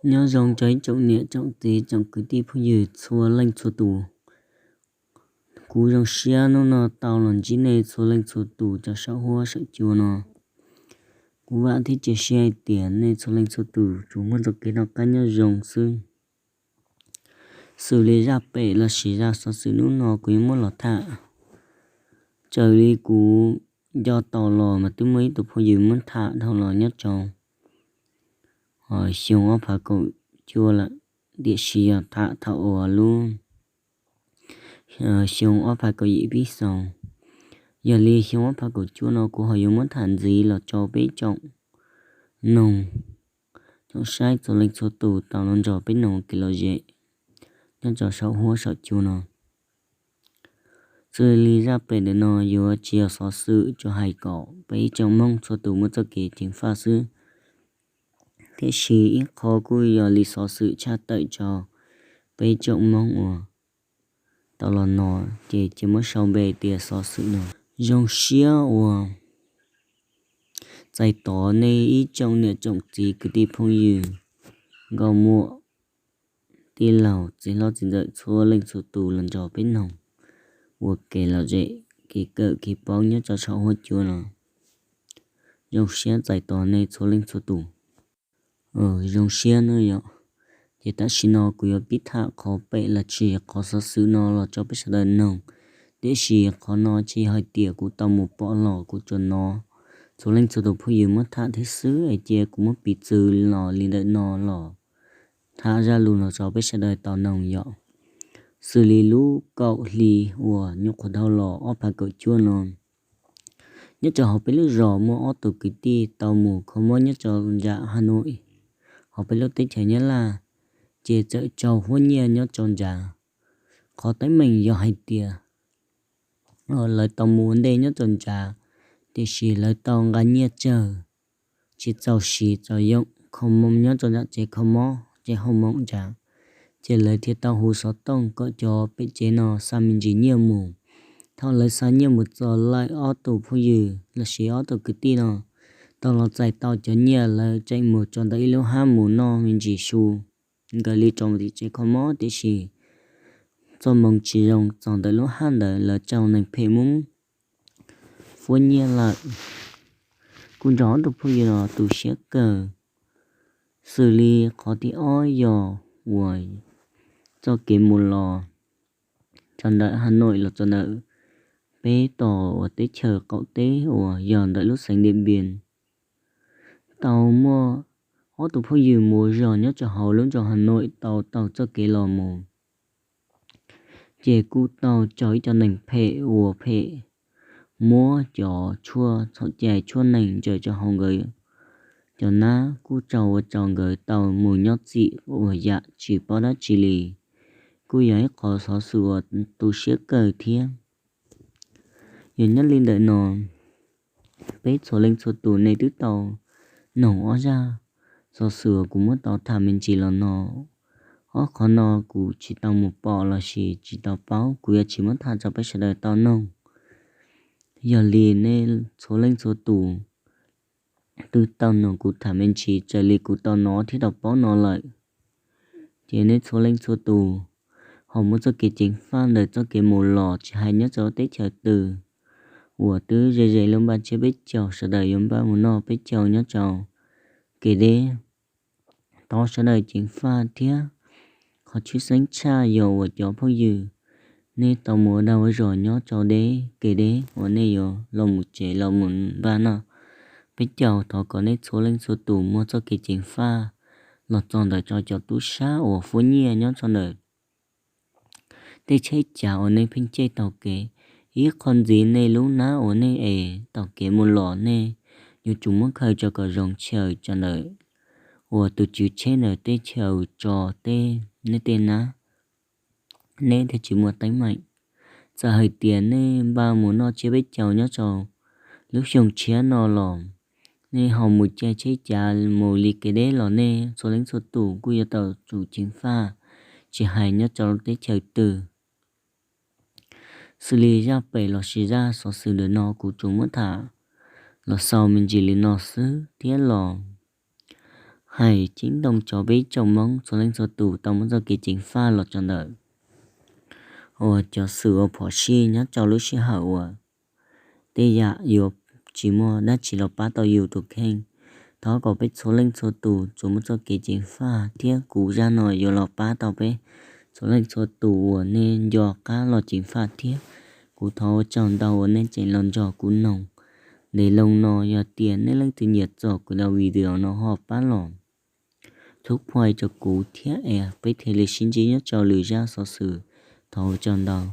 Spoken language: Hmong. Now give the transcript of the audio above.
Nyob zoo rau ib tsoom niam tsoom txiv tsoom kwv tij phooj ywg txhua leej txhua tus. Kuv zoo siab hnub no tau los ntsib nej txhua leej txhua tus cov saum huab saum cua no. Kuv vam thiab cia siab hais tias nej txhua leej txhua tus tsuas muaj txoj kev noj qab nyob zoo xwb. Xws li zaj pem los sis zaj xov xwm hnub no kuv yuav muab los tham, raws li kuv nco tau los mas twb muaj ib tug phooj ywg muab tham dhau los nyob rau xyoo ob phav kaum cuaj lawm, tiam sis yog tham thaum uas lub xyoo ob phav kaum yim pib xyoo. Yog li xyoo ob phav kaum cuaj no kuv ho yuav muab tham ntxiv los rau peb tsoom noog, tsoom saib txhua leej txhua tus tau los nrog peb noog kev lom zem nyob rau saum huab saum cua no. Xws li zaj pem ntawm no yuav tsis yog xov xwm, tsuas hais kom peb ib tsoom Hmoob txhua tus muaj txoj kev ceev faj xwb. Tiam sis ib qho kuj yog li xov xwm tshaj tawm rau peb ib tsoom Hmoob uas tau los no, ces cia muab sau npe tias xov xwm no. Zoo siab uas txais tos nej ib tsoom niam tsoom txiv kwv tij phooj ywg, nkauj muam, tij laug, txiv hlob txiv ntxawm txhua leej txhua tus los nrog peb noog ua kev lom zem, kev kawm kev paub nyob rau saum huab cua no. Zoo siab txais tos nej txhua leej txhua tus. Zoo siab no yom. Ces tam sim no kuv yuav pib tham qhov pem los sis qhov xov xwm no los rau peb sawv daws noog. Tiam sis qhov no tsis yog hais tias kuv tau mus pom los, kuv tsuas hnov txhua leej txhua tus phooj ywg muab tham thiab xwb es cia kuv muab piv txwv los li ntawm no los tham zaj lus no rau peb sawv daws tau noog yom. Xws li lub kaum hli uas nyuam qhuav dhau los ob phav kaum cuaj no, nyob rau hauv peb lub zos muaj ob tug kwv tij tau mus kho mob nyob rau nram Hà Nội, hauv peb lub teb chaws Nyab Laj, ces txawm raug huab nyiaj nyob rau nrad. Qhov teeb meem yog hais tias lawv tau mus ua ntej nyob rau nrad, tiam sis lawv tau nqa nyiaj tsawg, tsis txaus siv txaus yoom kho mob nyob rau nram tsev kho mob tsev hoo moos nrad, ces lawv thiaj tau hu xov tooj kom cov pem tsev no xa me ntsis nyiaj mus. Thaum lawv xa nyiaj mus txog lawm, ob tug phooj ywg los sis ob tug kwv tij no tau los txais tau cov nyiaj, lawv tseem mus rau ntawm ib lub hab mus noj me ntsis su, nkawd li rau mus tim tsev kho mob, tiam sis txoj hmoo tsis zoo, txog ntawm lub hab ntawd lawv raug neeg phem muab fuab nyiaj lawm. Kuj nrog ob tug phooj ywg no tu siab kawg. Xws li qhov thib ob yog uas txoj kev mus los rau ntawm Hà Nội los rau ntawm peb tom uas teb chaws qaum teb uas yog ntawm lub xeev Điện Biên, tau muaj ob tug phooj ywg mus ua zog nyob rau hauv lub nroog Hà Nội tau taug txoj kev los mus, ces kuj tau raug ib co neeg phem uas phem muab cov tshuaj txhaum cai tshuaj neeg ntsaws rau hauv nkawd cov nab, kuj raug ua rau nkawd tau mus nyob txim uas yam tsis paub dab tsi li. Kuj yog ib qhov xov xwm uas tu siab kawg thiab. Yog nyob li ntawm no, peb txhua leej txhua tus nej twb tau noog ob zaj xov xwm uas kuv muab tau tham me ntsis los no. Ob qhov no kuv tsis tau mus pom los sis tsis tau paub, kuv yuav tsis muab tham rau peb sawv daws tau noog. Yog li nej txhua leej txhua tus twb tau noog kuv tham me ntsis raws li kuv tau hnov thiab tau paub no lawm, ces nej txhua leej txhua tus ho muaj txoj kev ceev faj ntawm txoj kev mus los tsis hais nyob rau teb chaws twg uas twb ze ze lub npaj tsiab peb caug sawv daws yuav npaj mus noj peb caug nyob rau kev deb. Thov sawv daws ceev faj thiab. Qhov tshwj xeeb tshaj yog uas cov phooj ywg nej tau mus ua dag ua zog nyob rau deb kev deb uas nej yuav los mus tsev los mus npaj noj peb caug, thov kom nej txhua leej txhua tus muaj txoj kev ceev faj los txog ntawm rau cov tub sab uas fuab nyiaj nyob rau ntawm tej tsheb cav uas nej pheej caij taug kev. Ib qho ntxiv nej lub hnab uas nej es taug kev mus los nej yuav tsum muab khaws rau kom zoo chaw rau ntawm uas tus tswv tsheb ntawd tej chaw tso tej nej tej hnab, nej thiaj tsis muaj teeb meem. Txawm hais tias nej npaj mus noj tsiab peb caug nyob rau lub xyoo tshiab no los, nej ho mus caij tsheb cav mus li kev deb los nej txhua leej txhua tus kuj yuav tau tsum ceev faj, tsis hais nyob rau teb chaws twg. Xws li zaj pem los sis zaj xov xwm ntawm no kuv tsuas muab tham los xaus me ntsis li no xwb thiab los Hais ceeb toom tso peb tsoom Hmoob txhua leej txhua tus tau muaj txoj kev ceev faj los tso ntawm uas cov xwm uas phom sij nyob rau lub sij hawm uas tej yam yuav tsis muaj dab tsi los pab tau yus tus kheej. Thov kom peb txhua leej txhua tus tsuas muaj txoj kev ceev faj thiab kuv zaj no yuav los pab tau peb txhua leej txhua tus uas nej nco qab los ceev faj thiab. Kuv thov ua tsaug ntau uas nej tseem los nrog kuv noog. Ntes loo no yog tias nej leej twg nyiam txog kuv daus video no ho pab los txhub phooj ywg rau kuv thiab es peb thiaj li sib ntsib nyob rau lwm zaj xov xwm. Thov ua tsaug ntau.